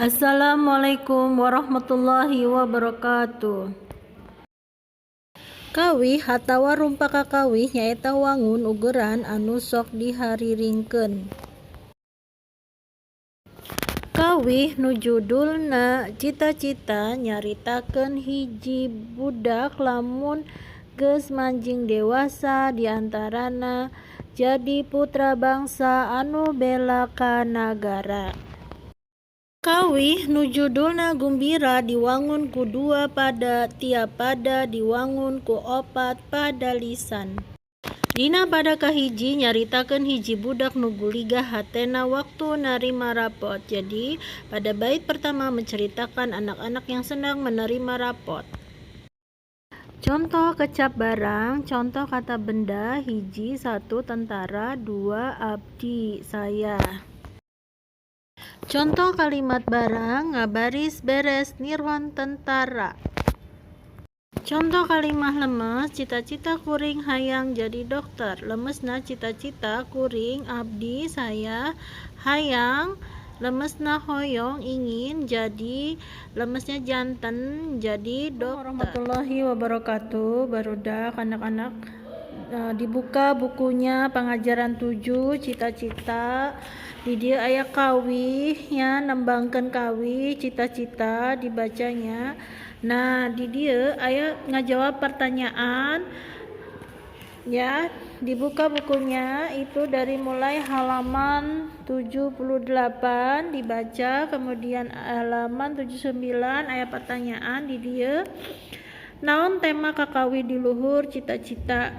Assalamualaikum warahmatullahi wabarakatuh. Kawih atawa rumpak kakawih nyaeta wangun ugeran anu sok dihariringkeun. Kawih nu judulna Cita-Cita nyaritakeun hiji budak lamun geus manjing dewasa diantarana jadi putra bangsa anu bela ka nagara. Kawih nu judulna Gumbira diwangun ku dua pada, tiap pada diwangun ku opat pada lisan. Dina pada kahiji nyaritakeun hiji budak nu guligah hatena waktu narima rapot. Jadi pada bait pertama menceritakan anak-anak yang sedang menerima rapot. Contoh kecap barang, contoh kata benda, hiji satu tentara, dua abdi saya. Contoh kalimat barang, ngabaris beres nirwan tentara. Contoh kalimat lemes, cita-cita kuring hayang jadi dokter. Lemesna cita-cita kuring abdi saya hayang, lemesna hoyong ingin jadi, lemesnya janten jadi dokter. Warahmatullahi wabarakatuh. Barudak anak-anak, dibuka bukunya pengajaran 7 cita-cita. Di dieu aya kawih nya, nembangkeun kawih cita-cita dibacanya. Nah, di dieu aya ngajawab pertanyaan ya. Dibuka bukunya itu dari mulai halaman 78 dibaca, kemudian halaman 79 aya pertanyaan di dieu. Naon tema kakawih di luhur? Cita-cita.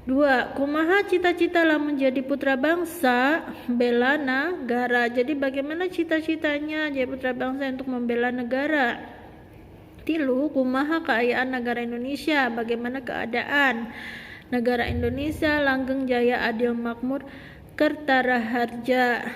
Dua, kumaha cita-cita lamun jadi putra bangsa bela negara? Jadi bagaimana cita-citanya jadi putra bangsa untuk membela negara? Tilu, kumaha keayaan negara Indonesia? Bagaimana keadaan negara Indonesia? Langgeng jaya, adil makmur, kerta raharja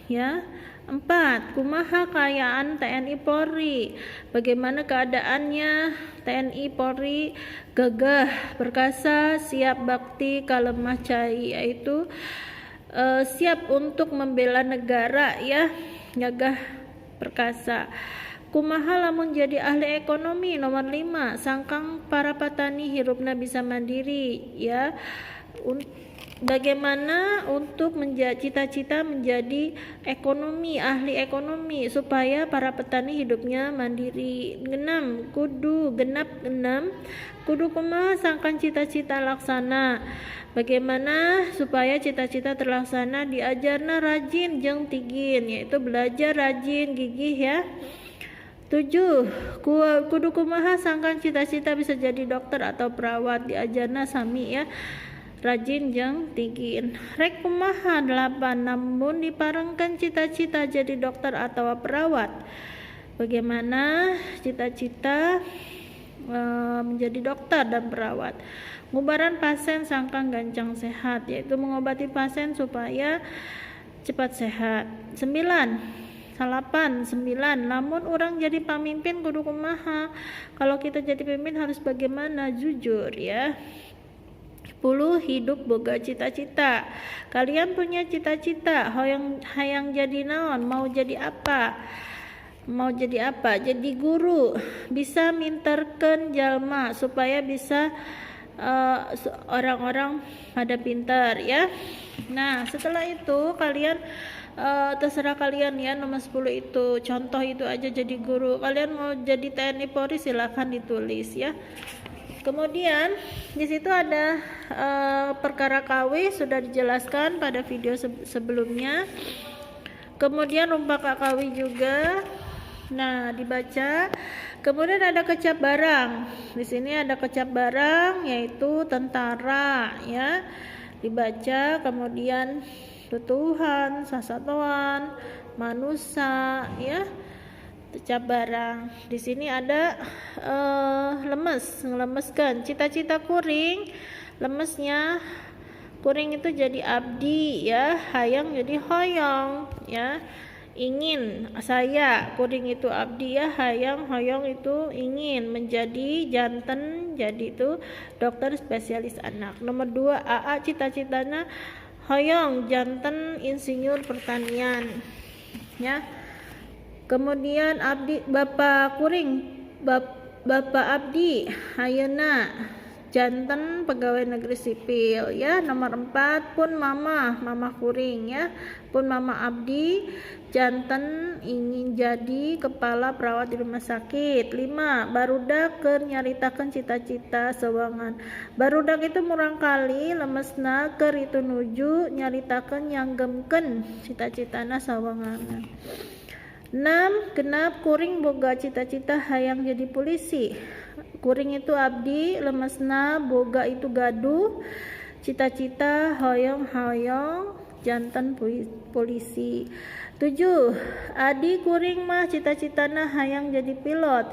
ya. Empat, kumaha keayaan TNI Polri? Bagaimana keadaannya TNI Polri? Gagah perkasa, siap bakti kalemah cai, yaitu siap untuk membela negara ya, gagah perkasa. Kumaha lamun jadi ahli ekonomi? Nomor 5, sangkan para petani hirupna bisa mandiri ya. Bagaimana untuk cita-cita menjadi ekonomi, ahli ekonomi supaya para petani hidupnya mandiri. Enam, kudu genap enam, kudu kumaha sangkan cita-cita laksana? Bagaimana supaya cita-cita terlaksana? Diajarna rajin jeung tigin, yaitu belajar rajin gigih ya. Tujuh, kudu kumaha sangkan cita-cita bisa jadi dokter atau perawat? Diajarna sami ya, rajin jeung tigin. Rek kumaha delapan, lamun diparengkeun cita-cita jadi dokter atau perawat? Bagaimana cita-cita menjadi dokter dan perawat? Ngubaran pasien sangkan gancang sehat, yaitu mengobati pasien supaya cepat sehat. Sembilan, salapan, sembilan, lamun urang jadi pamimpin kudu kumaha? Kalau kita jadi pemimpin harus bagaimana? Jujur ya. 10, hidup boga cita-cita. Kalian punya cita-cita, hoyong hayang jadi naon? Mau jadi apa? Mau jadi apa? Jadi guru, bisa minterkeun jalma supaya bisa orang-orang pada pintar ya. Nah, setelah itu kalian, terserah kalian ya, nomor 10 itu contoh itu aja jadi guru. Kalian mau jadi TNI Polri silahkan ditulis ya. Kemudian di situ ada perkara kawih sudah dijelaskan pada video sebelumnya. Kemudian rumpak kawih juga. Nah, dibaca. Kemudian ada kecap barang. Di sini ada kecap barang yaitu tentara ya. Dibaca, kemudian tutuwuhan, sasatoan, manusa ya. Kecap barang. Di sini ada lemes, ngelemeskan. Cita-cita kuring, lemesnya kuring itu jadi abdi ya, hayang jadi hoyong ya. Ingin saya kuring itu abdi ya, hayang hoyong itu ingin menjadi janten jadi itu dokter spesialis anak. Nomor 2 AA cita-citanya hoyong janten insinyur pertanian ya. Kemudian abdi Bapak kuring, Bapak abdi ayeuna janten pegawai negeri sipil ya. Nomor 4 pun mama, mama kuring ya, pun mama abdi janten ingin jadi kepala perawat di rumah sakit. 5 barudak keur nyaritakeun cita-cita sewangan. Barudak itu murang kali lemesna keur itu nuju nyaritakeun nyanggemkeun cita-citana sawangan. 6 genap kuring boga cita-cita hayang jadi polisi. Kuring itu abdi, lemesna boga itu gaduh, cita-cita hoyong-hoyong jantan polisi. 7 adi kuring mah cita-citana hayang jadi pilot.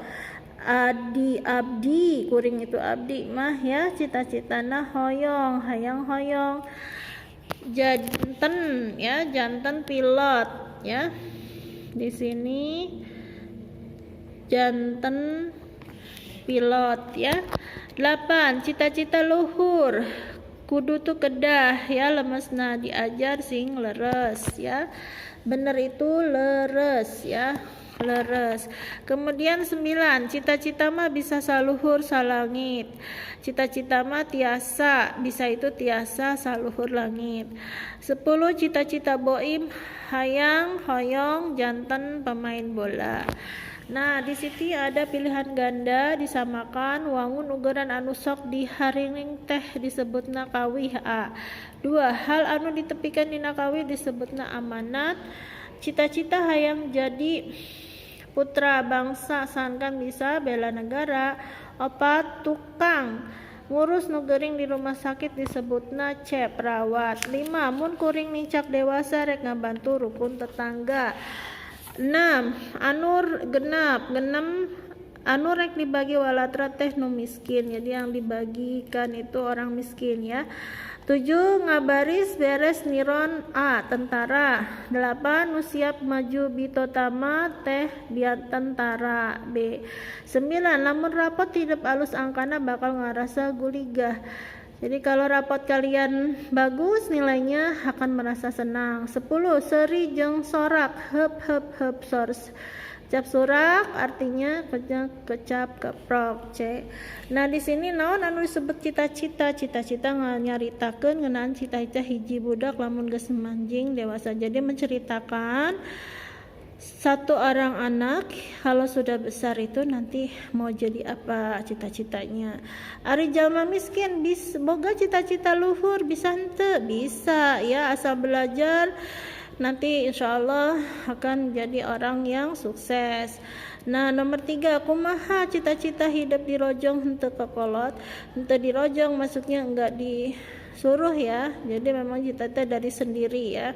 Adi abdi, kuring itu abdi mah ya, cita-citana hoyong, hayang hoyong jantan ya, jantan pilot ya. Di sini jantan pilot ya. 8 cita-cita luhur kudu tuh kedah ya, lemesna diajar sing leres ya, bener itu leres ya, leres. Kemudian 9 cita-cita mah bisa saluhur salangit. Cita-cita mah tiasa, bisa itu tiasa saluhur langit. 10 cita-cita boim hayang hoyong jantan pemain bola. Nah, di sini ada pilihan ganda disamakan wangun ugeran anu sok dihariring teh disebutna kawih A. 2 hal anu ditepikan dina kawih disebutna amanat. Cita-cita hayang jadi putra bangsa sangkan bisa bela negara. 4 tukang ngurus nu gering di rumah sakit disebutna C perawat. 5 mun kuring nincak dewasa rek ngabantu rukun tetangga. 6 anur genap genem anu rek dibagi walatra teh nu miskin, jadi yang dibagikan itu orang miskin ya. 7 ngabaris beres niron A tentara. 8 nu siap maju bitotama teh biar tentara B. 9 lamun rapot hidup alus angkana bakal ngarasa guligah. Jadi kalau rapot kalian bagus nilainya akan merasa senang. 10 seri jeung sorak hep hep hep sors. Cap surak artinya kecap keprok C. Nah, di sini naon anu disebut cita-cita? Cita-cita nyaritakeun ngeunaan cita-cita hiji budak lamun geus manjing dewasa. Jadi menceritakan satu orang anak kalau sudah besar itu nanti mau jadi apa cita-citanya. Ari jalma miskin bis boga cita-cita luhur bisa henteu? Bisa ya, asal belajar nanti insyaallah akan jadi orang yang sukses. Nah, nomor 3 kumaha cita-cita hidup dirojong henteu kekolot. Henteu dirojong maksudnya enggak disuruh ya. Jadi memang cita-cita dari sendiri ya.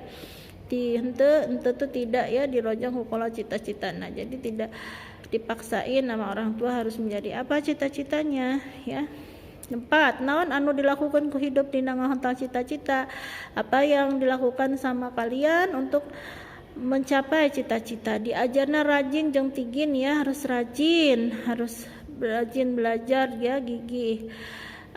Di henteu henteu tuh tidak ya, dirojong kukolot cita-cita. Nah, jadi tidak dipaksain sama orang tua harus menjadi apa cita-citanya ya. 4 naon anu dilakukan ku hidup dina ngahontal cita-cita. Apa yang dilakukan sama kalian untuk mencapai cita-cita. Diajarna rajin jeung tigin ya, harus rajin, harus rajin belajar ya, gigih.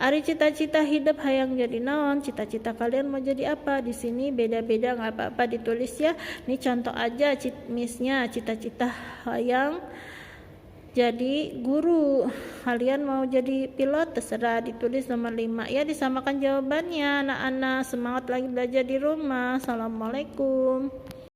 Ari cita-cita hidup hayang jadi naon, cita-cita kalian mau jadi apa? Di sini beda-beda nggak apa-apa ditulis ya. Ini contoh aja misnya cita-cita hayang jadi guru, kalian mau jadi pilot terserah, ditulis nomor 5 ya, disamakan jawabannya. Anak-anak semangat lagi belajar di rumah. Assalamualaikum.